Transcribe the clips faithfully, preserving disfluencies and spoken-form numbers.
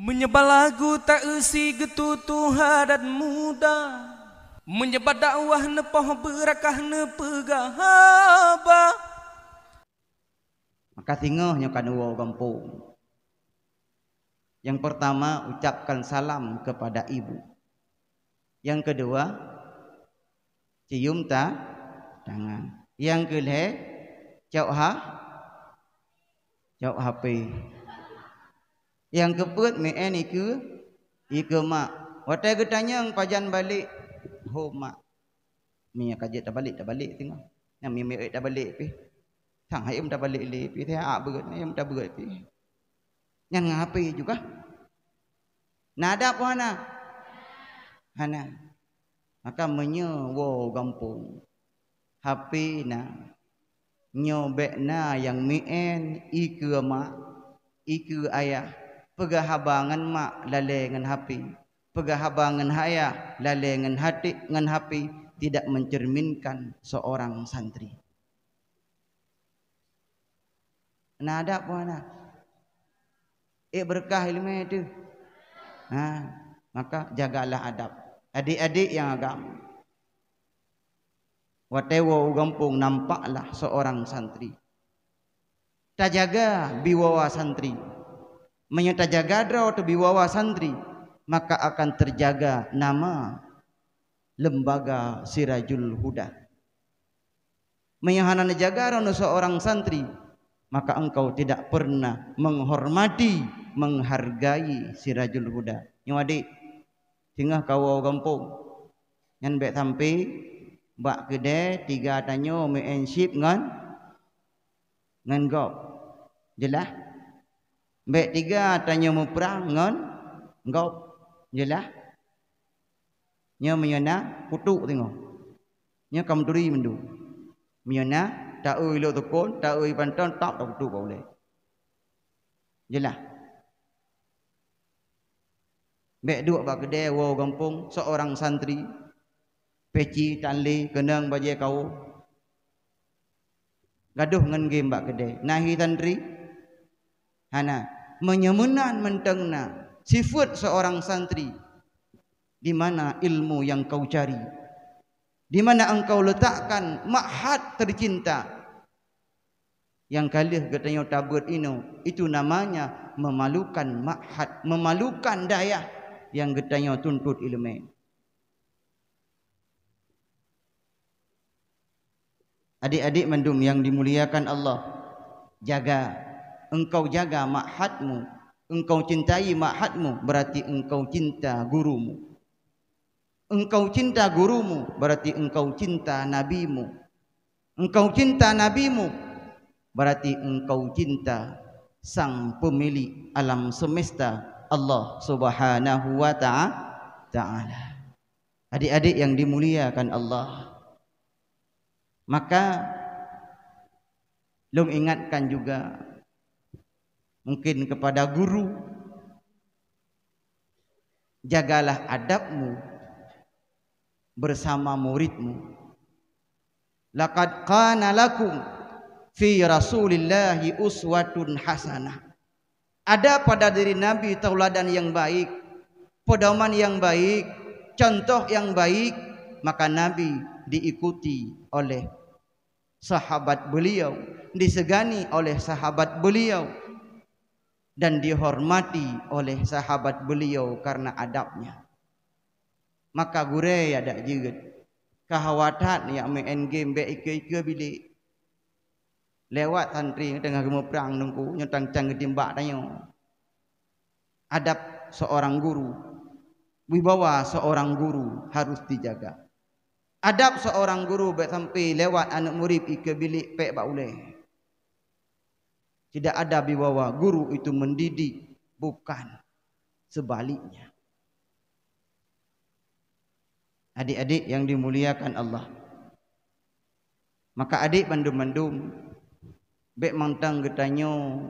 Meunyoe bak lagu ta-eu si geututoe adat muda, meunyoe bak dakwah neupoh beurakah neupeugah haba. Maka singoh nyoe ka neuwoe gampông. Yang pertama, ucapkan salam kepada ibu. Yang kedua, cium ta-, tangan. Yang keulhèe, cok ha-, cok H P. Nyang keupeuet, meu'en ikeue, ikeue mak. Watèe geutanyong pajan balek, ho mak. Meunyoe ka jeuet tabalek, tabalek singoh. Nyan meunyoe meu'en tabalek pih. Sang hayom tabalek lé pih, teuh ak beuet, hayom tabeuet pih. Nyan ngon H P juga. Na adab peu hana? Hana. Maka meunyoe woe gampông, H P na. Nyoe bèk na nyang meu'en ikeue mak, ikeue ayah. Peugah haba ngon mak lalè ngon H P. Peugah haba ngon ayah lalè ngon hati, ngon H P, tidak mencerminkan seorang santri. Na adab peu hana? Ék beureukat ileumèe teuh. Ha, maka jagalah adab. Adik-adik nyang agam, watèe woe u gampông, nampaklah seorang santri. Tajaga biwawa santri. Meunyoe tajaga droe teuh biwawa santri, maka akan terjaga nama lembaga Sirajul Huda. Meunyoe hana neujaga droeneuh seorang santri, maka engkau tidak pernah menghormati, menghargai Sirajul Huda. Nyoe adik, singoh ka woe gampông, nyan bèk sampé bak keudè tiga tanyoe meu'en chip ngon, ngon gob. Jeulaih? Bèk tiga tanyoe muprang ngon gob. Jeulaih? Nyoe meunyoe na, kutuk singoh. Nyoe ka meuturi mandum. Meunyoe na, ta-eu ilok tukon, ta-eu ipanton, tap takutuk bak ulèe. Jeulaih? Bèk duek bak keudè woe gampông, seorang santri, peci tan lé, keunong bajèe kawôm. Gadôh ngon game bak keudè. Na hi santri? Hana. Meunyoe meunan mantong na sifeuet seorang santri, di mana ilmu yang kau cari? Di mana engkau letakkan ma'had tercinta? Nyang ka lheueh geutanyoe tabeuet inoe, itu namanya memalukan ma'had, memalukan dayah nyang geutanyoe tuntot ileumèe. Adik-adik mandum nyang dimuliakan Allah, jaga. Engkau jaga ma'hadmu, engkau cintai ma'hadmu, berarti engkau cinta gurumu. Engkau cinta gurumu, berarti engkau cinta nabimu. Engkau cinta nabimu, berarti engkau cinta Sang Pemilik alam semesta, Allah Subhanahu wa ta'a-, Ta'ala. Adik-adik yang dimuliakan Allah, maka lôn ingatkan juga mungkin kepada guru, jagalah adabmu bersama muridmu. Laqad kana lakum fi Rasulillahi uswatun hasanah. Ada pada diri Nabi tauladan yang baik, pedoman yang baik, contoh yang baik, maka Nabi diikuti oleh sahabat beliau, disegani oleh sahabat beliau, dan dihormati oleh sahabat beliau karena adabnya. Maka gurèe adak jeuet, ka hawa that jak main game bèk ikeue-ikeue bilék. Lewat santri teungoh geumuprang teungku, nyoe tang-tang geutimbak tanyoe. Adab seorang guru, wibawa seorang guru harus dijaga. Adab seorang guru bèk sampai lewat aneuk murid ikeue bilék pèk bak ulèe. Tidak ada wibawa guru itu mendidik, bukan sebaliknya. Adik-adik yang dimuliakan Allah, maka adik bandum-bandum, bèk mantong geutanyoe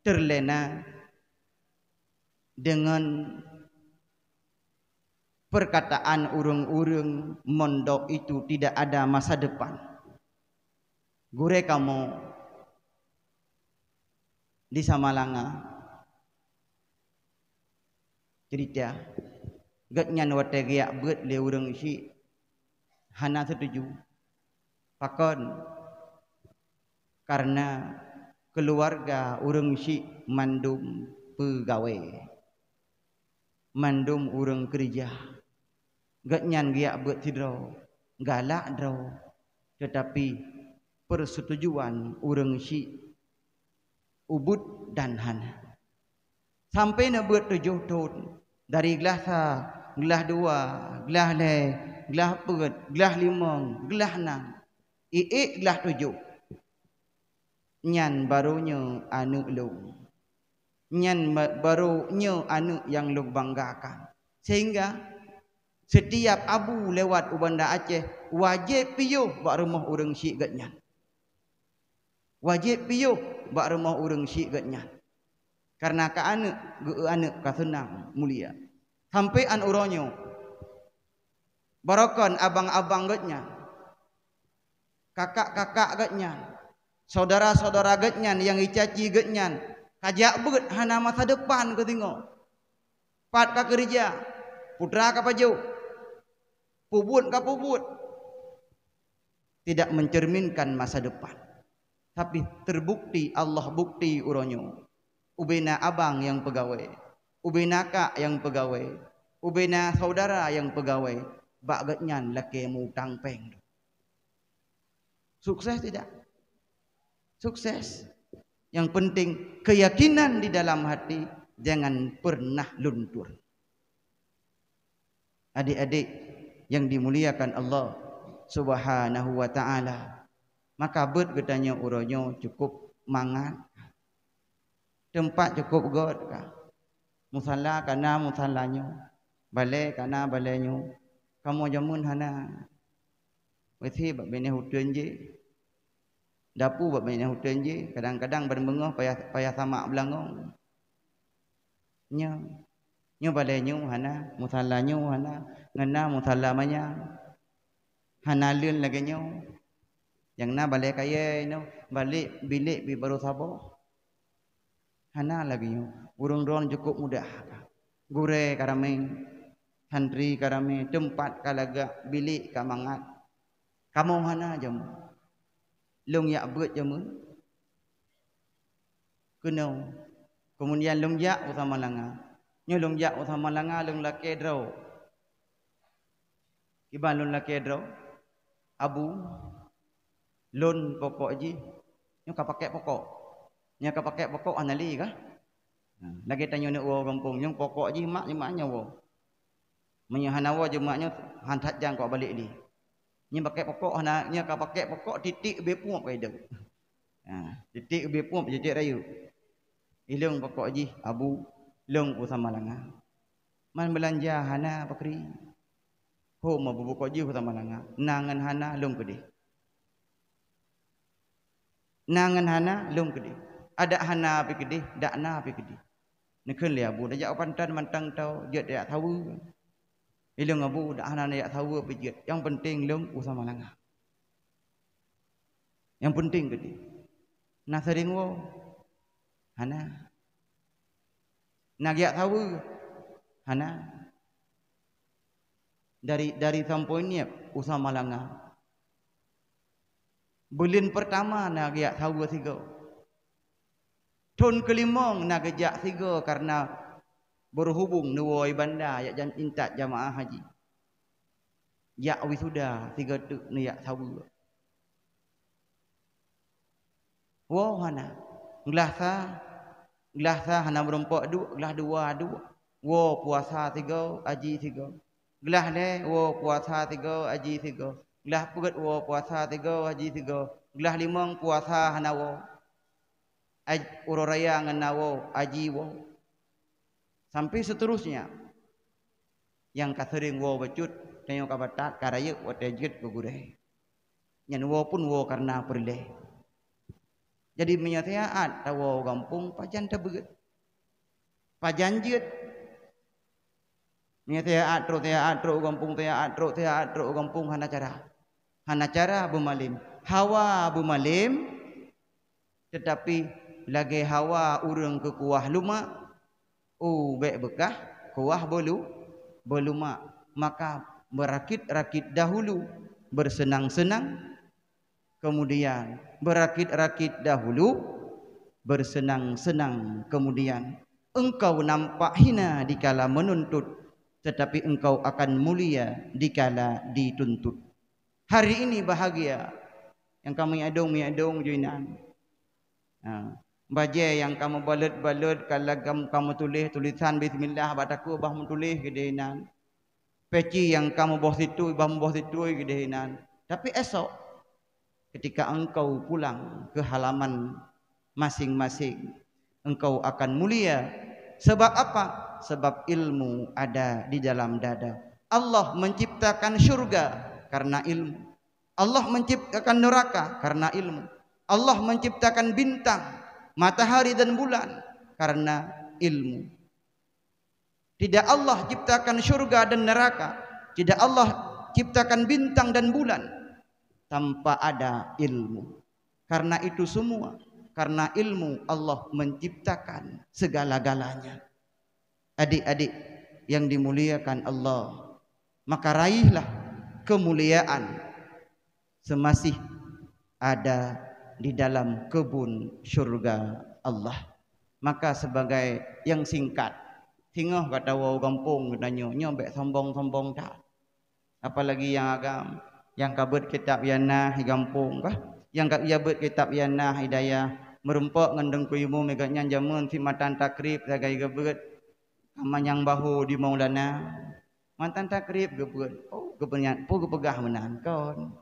terlena dengan perkataan ureuëng-ureuëng mondok itu tidak ada masa depan. Gurèe kamoe di Samalanga, cerita, gobnyan watée geujak beuet lé ureuëng syiek hana setuju. Pakon? Karena keuluwarga ureuëng syiek mandum peugawée, mandum ureuëng keureuja. Gobnyan geujak beuet sidroe, galak droe, teutapi peusetujuan ureuëng syiek ubit dan hana. Sampoe neubeuet tujoh thon, dari glah sa, glah dua, glah lhée, glah peuet, glah limong, glah nam, iék glah tujoh. Nyan barô nyoe aneuëk lôn. Nyan ma-, barô nyoe aneuëk nyang lôn banggakan. Sehingga setiap abu lewat u Banda Aceh, wajéb piôh bak rumoh ureuëng syiek gobnyan. Wajéb piôh bak rumoh ureuëng syiek gobnyan. Karena ka aneuëk, geu aneuëk ka seunang mulia. Sampoe 'an uroe nyoe, barokon abang-abang gobnyan, kakak-kakak gobnyan, saudara-saudara gobnyan nyang jicaci gobnyan, ka jak beuet hana masa depan keu singoh. Pat ka keureuja, putra ka pajoh, peubuet ka peubuet, tidak mencerminkan masa depan. Tapi terbukti, Allah bukti uroe nyoe. Ubena abang nyang peugawée, ubena kak nyang peugawée, ubena saudara nyang peugawée, bak gobnyan lakée meu-utang péng. Sukses tidak? Sukses. Yang penting keyakinan di dalam hati jangan pernah luntur. Adik-adik yang dimuliakan Allah Subhanahu wa Ta'ala, maka beuet geutanyoe uroe nyoe cukup mangat. Teumpat cukup göt ka. Musala kana musala nyoe, balée kana balée nyoe. Kamoe jameun hana. WC bak binéh uteuen jih. Dapu bak binéh uteuen jih, kadang-kadang ban beungoh payah, payah samak beulangong. Nyoe, nyoe balée nyoe hana, musala nyoe hana, ngon na musala manyang. Hana leuen lagée nyoe. Nyang na balée kayée nyoe, balek bilék pih barô saboh. Hana lagée nyoe. Ureuëng droen cukup mudah. Gurée ka ramé, santri ka ramé, teumpat ka lagak, bilék ka mangat. Kamoe hana jameun. Lôn jak beuet jameun keunoe. Keumudian lôn jak u Samalanga. Nyoe lôn jak u Samalanga, lôn lakée droe. Kiban lôn lakée droe, Abu, lôn pokok jih, nyoe ka pakék pokok. Nyoe ka pakék pokok hana lé kah? Nah, lagée tanyoe neuk woe gampông, nyoe pokok jih mak, nyoe mak nyoe woe. Meunyoe hana woe jeuet mak nyoe, han that jang kok balek lé. Nyoe pakék pokok hana, nyoe ka pakék pokok titik ubé pueb ka idong. Nah, titik ubé pueb jeuet rayeuk. Ilong pokok jih Abu, lôn u Samalanga. Man beulanja hana pakri. Ho ma bubukok jih u Samalanga. Na ngon hana lôn keudeh. Na ngon hana lôn keudeh. Adak hana pih keudeh, dak na pih keudeh. Neukheun lé Abu, tajak u pantan mantong tao jeuet tajak saweue. Ilong Abu, dak hana tajak saweue pih jeuet. Nyang penting lôn u Samalanga. Nyang penting keudeh. Na sering woe? Hana. Na geujak saweue? Hana. Dari, dari sampoe niet u Samalanga. Buleuen peurtama na geujak saweue sigoe. Thon keulimong na geujak sigoe karena beuruhubong neuwoe banda jak jam intat jamaah haji. Jak wisuda sigoe teuk neujak saweue. Woe hana. Glah sa, glah sa hana meurumpok duek, glah dua duek. Woe puasa sigoe, aji sigoe. Glah lhée, woe puasa sigoe, aji sigoe. Glah peuet, woe puasa sigoe, aji sigoe. Glah limong puasa hana woe. Aj-, uroe raya ngon na woe, aji woe. Sampai seterusnya. Nyang ka seuring woe bacut, tanyoe ka batat, ka rayeuk watée jeuet keu gurée. Nyan woe pun woe kareuna peureulée. Jadi meunyoe siat tawoe u gampông, pajan tabeuet? Pajan jeuet? Meunyoe siat trok, siat trok u gampông, siat trok, siat trok u gampông, hana cara. Hana cara beumalem. Hawa beumalem, teutapi lagée hawa ureuëng keu kuah lumak, u bék beukah, kuah beulu-, beulumak. Maka berakit-rakit dahulu, bersenang-senang kemudian, berakit-rakit dahulu, bersenang-senang kemudian. Engkau nampak hina dikala menuntut, tetapi engkau akan mulia dikala dituntut. Hari ini bahagia, nyang ka meuadong-meuadong ju inan. Ha. Bajée nyang ka meubalot-balot, ka lagam ka meutuléh tulisan bismillah bak takue bah meutuléh keudeh inan. Peci nyang ka meuboh situi bah meuboh situi keudeh inan. Tapi esok, ketika engkau pulang ke halaman masing-masing, engkau akan mulia. Sebab apa? Sebab ilmu ada di dalam dada. Allah menciptakan syurga karena ilmu. Allah menciptakan neraka karena ilmu. Allah menciptakan bintang, matahari dan bulan karena ilmu. Tidak Allah ciptakan syurga dan neraka, tidak Allah ciptakan bintang dan bulan tanpa ada ilmu. Karena itu semua, karena ilmu Allah menciptakan segala-galanya. Adik-adik yang dimuliakan Allah, maka raihlah kemuliaan semasih ada di dalam kebun syurga Allah. Maka sebagai yang singkat, singoh gata woe gampông geutanyoe, nyoe bék sombong-sombong that. Apalagi nyang agam, nyang ka beuet kitab nyang na i gampông kah? Nyang ka, nyang beuet kitab nyang na i dayah, meurumpok ngon Teungku Imum, gobnyan jameun si matan takrib sagai geubeuet, ka manyang bahu di Maulana. Matan takrib geubeuet, oh, geubeuet nyan, peue geupeugah meunan kon.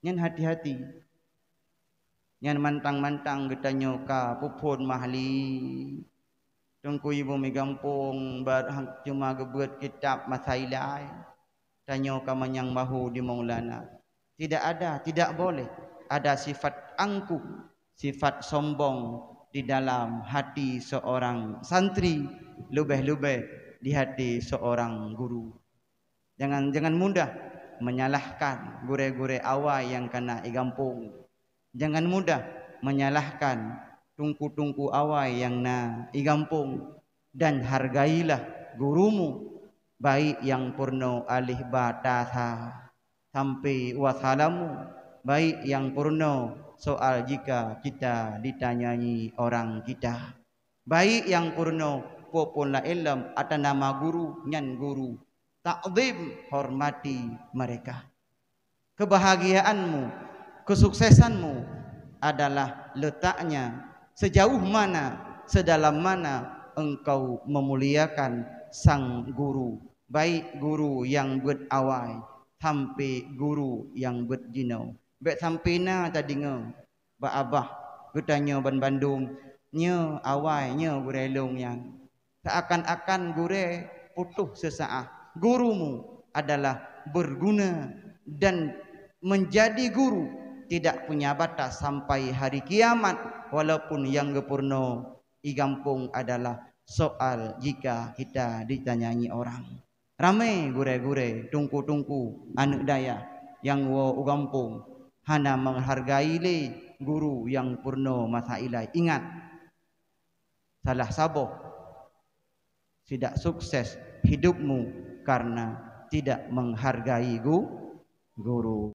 Nyan hati-hati. Nyan mantang-mantang geutanyoe ka peuphon mahli. Teungku Imum i gampông, bar-, cuma geubeuet kitab masa ilai. Tanyoe ka manyang bahu di Maulana. Tidak ada, tidak boleh ada sifat angkuh, sifat sombong di dalam hati seorang santri, leubeh-leubeh di hati seorang guru. Jangan, jangan mudah menyalahkan gurée-gurée awai nyang ka na i gampông. Jangan mudah menyalahkan teungku-teungku awai nyang na i gampông, dan hargailah gurumu, baik nyang peurunoe alif ba ta sa sampai wassalamu, baik nyang peurunoe soal jika kita ditanyai orang kita. Baik nyang peurunoe peue pun laén lom ata nama guru, nyan guru. Takzim, hormati mereka. Kebahagiaanmu, kesuksesanmu adalah letaknya sejauh mana, sedalam mana engkau memuliakan sang guru, baik guru nyang beuet awai sampai guru nyang beuet jinoe. Bék sampai na tadeungoe bak abah geutanyoe banmandum, nyoe awai, nyoe gurée lôn nyan. Seakan-akan gurée putôh seusaah. Gurumu adalah berguna dan menjadi guru tidak punya batas sampai hari kiamat, walaupun nyang geupeurunoe i gampông adalah soal jika kita ditanyai orang. Ramé gurée-gurée, teungku-teungku, aneuëk dayah nyang woe u gampông hana meuhargai lé guru nyang peurunoe masa ilai. Ingat, salah saboh tidak sukses hidupmu karena tidak menghargai gu-, guru.